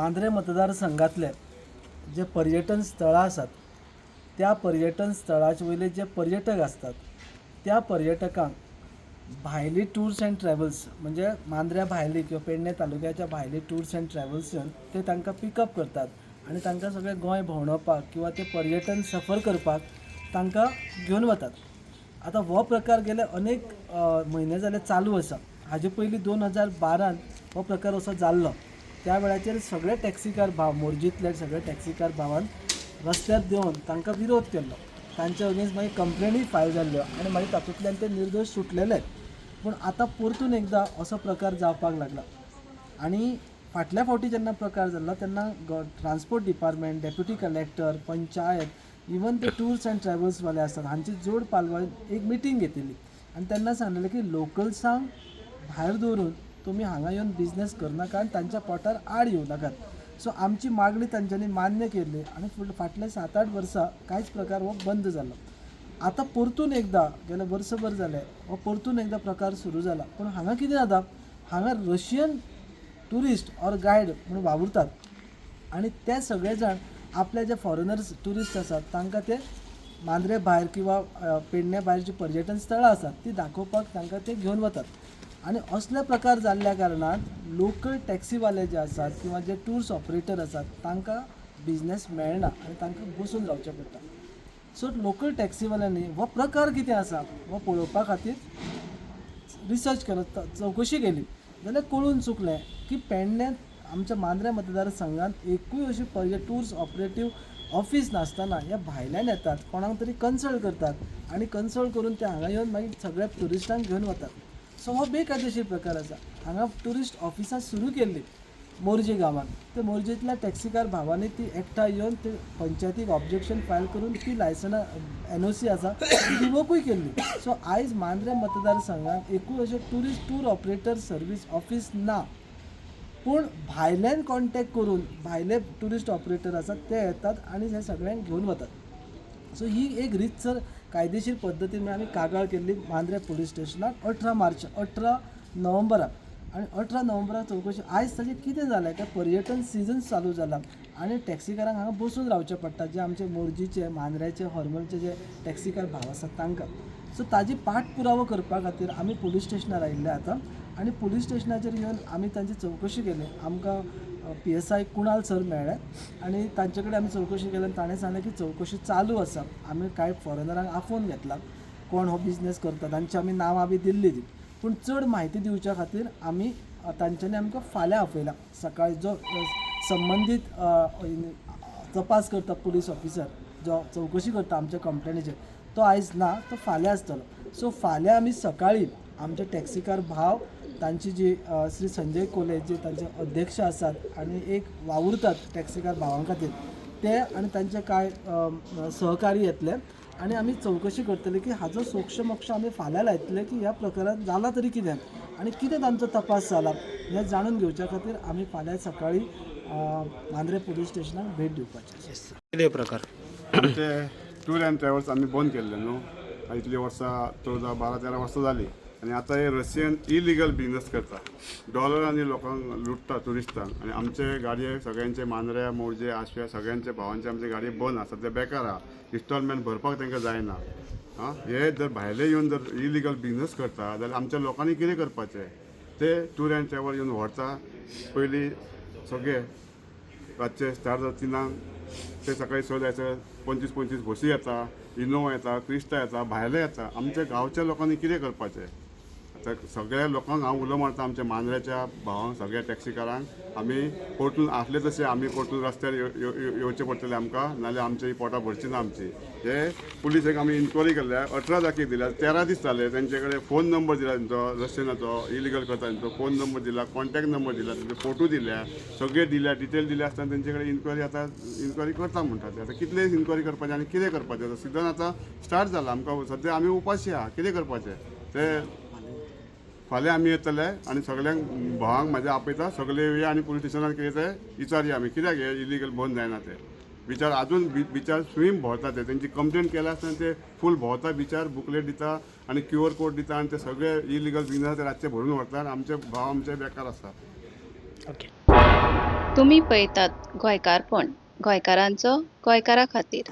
मांद्रें मतदारसंघांतले जे पर्यटन स्थळां आसात त्या पर्यटन स्थळाचे वयले जे पर्यटक आसतात त्या पर्यटकांक भायली टुर्स अँड ट्रॅवल्स म्हणजे मांद्र्या भायली किंवा पेडणे तालुक्याच्या भायली टुर्स अँड ट्रॅवल्स येवन ते तांकां पिकअप करतात आनी तांकां सगळें गोंय भोंवडावपाक किंवा ते पर्यटन सफर करपाक तांकां घेवन वतात. आतां हो प्रकार गेले अनेक म्हयने जाले चालू आसा. हाजे पयलीं 2012 हो प्रकार असो जाल्लो. त्या वेळाचेर सगळे टॅक्सीकार भाव, मोरजींतले सगळे टॅक्सीकार भावान रस्त्यार देंवन तांकां विरोध केल्लो. तांच्या अगेन्स्ट मागीर कंप्लेनूय फायल जाल्ल्यो आनी मागीर तातूंतल्यान ते निर्दोश सुटलेले. पूण आतां परतून एकदां असो प्रकार जावपाक लागला. आनी फाटल्या फावटी जेन्ना प्रकार जाल्लो तेन्ना transport department, deputy collector, panchayat, even ते टुर्स अँड ट्रॅवल्सवाले आसात हांची जोड पालवान एक मिटींग घेतिल्ली आनी तेन्ना सांगलेलें की लोकल्सांक भायर दवरून तुमी हांगा येवन बिजनेस करनाका आनी तांच्या पोटार आड येवं नाकात. सो आमची मागणी तांच्यांनी मान्य केल्ली आनी फाटले 7-8 वर्सां कांयच प्रकार हो बंद जालो. आतां परतून एकदां गेले वर्सभर जालें हो परतून एकदां प्रकार सुरू जाला. पूण हांगा कितें जाता, हांगा रशियन ट्युरिस्ट ऑर गायड म्हणून वावुरतात आनी ते सगळे जाण आपले जे फॉरेनर्स ट्युरिस्ट आसात तांकां ते मांद्रे भायर किंवा पेडणे भायर जी पर्यटन स्थळां आसात ती दाखोवपाक तांकां ते घेवन वतात. आनी असले प्रकार जाल्ल्या कारणान लोकल टॅक्सीवाले जे आसात किंवा जे टुर्स ऑपरेटर आसात तांकां बिजनेस मेळना आनी तांकां बसून रावचें पडटा. सो लोकल टॅक्सीवाल्यांनी हो प्रकार कितें आसा हो पळोवपा खातीर रिसर्च केलो, चवकशी केली जाल्यार कळून चुकलें की पेडण्यां आमच्या मांद्रें मतदारसंघांत एकूय अशी टुर्स ऑपरेटीव ऑफीस नासतना ह्या भायल्यान येतात, कोणाक तरी कन्सल्ट करतात आनी कन्सल्ट करून ते हांगा येवन मागीर सगळ्या ट्युरिस्टांक घेवन वतात. सो हो बेकायदेशीर प्रकार आसा. हांगा ट्युरिस्ट ऑफिसां सुरू केल्ली मोरजी गांवांत, ते मोरजेंतल्या टॅक्सीकार भावांनी ती एकठांय येवन ते पंचायतीक ऑब्जेक्शन फायल करून ती लायसनां NOC आसा ती रिवोकूय केल्ली. सो आयज मांद्रें मतदारसंघांत एकूय अशें tourist tour operator service office ना, पूण भायल्यान कॉन्टेक्ट करून भायले ट्युरिस्ट ऑपरेटर आसात ते येतात आनी हे सगळ्यांक घेवन वतात. सो ही एक रितसर कायदेशीर पद्दतीन म्हळ्यार आमी कागाळ केल्ली मांद्रें पुलीस स्टेशनाक 18 नोव्हेंबराक. आनी 18 नोव्हेंबराक चवकशी आयज ताजें कितें जालें काय पर्यटन सिजन चालू जाला आनी टॅक्सीकारांक हांगा बसून रावचें पडटा, जे आमचे मोरजीचे, मांद्र्याचे, हरमलचे जे टॅक्सीकार भाव आसात तांकां. सो ताजी पाठपुरावो करपा खातीर आमी पुलीस स्टेशनार आयिल्ले आतां आनी पुलीस स्टेशनाचेर येवन आमी तांची चवकशी केली. आमकां PSI Kunal sir मेळ्ळे आनी तांचे कडेन आमी चवकशी केली आनी ताणें सांगलें की चवकशी चालू आसा, आमी कांय फॉरेनरांक आफोवन घेतला, कोण हो बिजनेस करता तांची आमी नांवां बी दिल्ली ती, पूण चड म्हायती दिवच्या खातीर आमी तांच्यांनी आमकां फाल्यां आपयला. सकाळी जो संबंदीत तपास करता पुलीस ऑफिसर जो चवकशी करता आमच्या कंप्लेनीचेर तो आयज ना, तो फाल्यां आसतलो. सो फाल्यां आमी सकाळी आमचे टॅक्सीकार भाव तांची जी श्री संजय कोले जे तांचे अध्यक्ष आसात आनी एक वावुरतात टॅक्सीकार भावां खातीर ते आनी तांचे कांय सहकारी येतले आनी आमी चवकशी करतले की हाजो सोक्षमोक्ष आमी फाल्यां लायतले की ह्या प्रकारांत जाला तरी कितें आनी कितें तांचो तपास जाला हें जाणून घेवच्या खातीर आमी फाल्यां सकाळी मांद्रें पुलीस स्टेशनाक भेट दिवपाची आसा. कितें प्रकार? आमचे टूर अँड ट्रॅवल्स आमी बंद केल्ले न्हू इतली वर्सां, 14, 12, 13 वर्सां जालीं आनी आतां हे रशियन इलिगल बिजनस करता, डॉलरांनी लोकांक लुट्टा ट्युरिस्टांक. आनी आमचे गाडये सगळ्यांचे मांद्र्या, मोरजे, आशव्या सगळ्यांचे भावांचे आमचे गाडये बंद आसा, ते बेकार आहा, इन्स्टॉलमेंट भरपाक तांकां जायना. आं, हे जर भायले येवन जर इलिगल बिजनस करता जाल्यार आमच्या लोकांनी कितें करपाचें? ते टूर अँड ट्रॅवल येवन व्हरता पयलीं सगळे रातचे 4 3 ते सकाळी 6 जायसर 25-25 बसी येता, इनोवा येता, क्रिस्टा येता, भायले येता. आमच्या गांवच्या लोकांनी कितें करपाचें? आतां सगळ्या लोकांक हांव उलो मारता, आमच्या मांद्र्याच्या भावांक, सगळ्या टॅक्सीकारांक, आमी परतून आसले तशें आमी परतून रस्त्यार येवचें पडटलें आमकां, नाल्यार आमची पोटां भरची ना आमची. हे पुलिसेक आमी इन्क्वायरी केल्ल्या, 18 तारखेक दिल्या, 13 दीस जाले. तेंचे कडेन फोन नंबर दिला तेंचो, रशियनाचो इलिगल करता तेंचो फोन नंबर दिला, कॉन्टॅक्ट नंबर दिला, तेंचे फोटो दिल्या, सगळे दिल्या, डिटेल दिल्या आसतना तेंचे कडेन इन्क्वायरी आतां इन्क्वायरी करता म्हणटा ते. आतां कितले इन्क्वायरी करपाचें आनी कितें करपाचें? आतां सिजन आतां स्टार्ट जाला, आमकां सद्या आमी उपाशी आहा, कितें करपाचें ते? फाल्यां आमी येतले आनी सगळ्यांक भावांक म्हाज्या आपयता, सगळे येवया आनी पुलीस स्टेशनार कितें तें विचारया आमी, कित्याक हे इलिगल बंद जायना ते. बिचार अजून बिचार स्वीम भोंवता ते, तेंची कंप्लेन केल्या आसतना ते फूल भोंवता बिचार, बुकलेट दिता आनी क्यू आर कोड दिता आनी ते सगळे इलिगल बिजनस ते रातचे भरून व्हरता आनी आमचे भाव आमचे बेकार आसा. ओके. तुमी पळयतात गोंयकारपण, गोंयकारांचो गोंयकारा खातीर.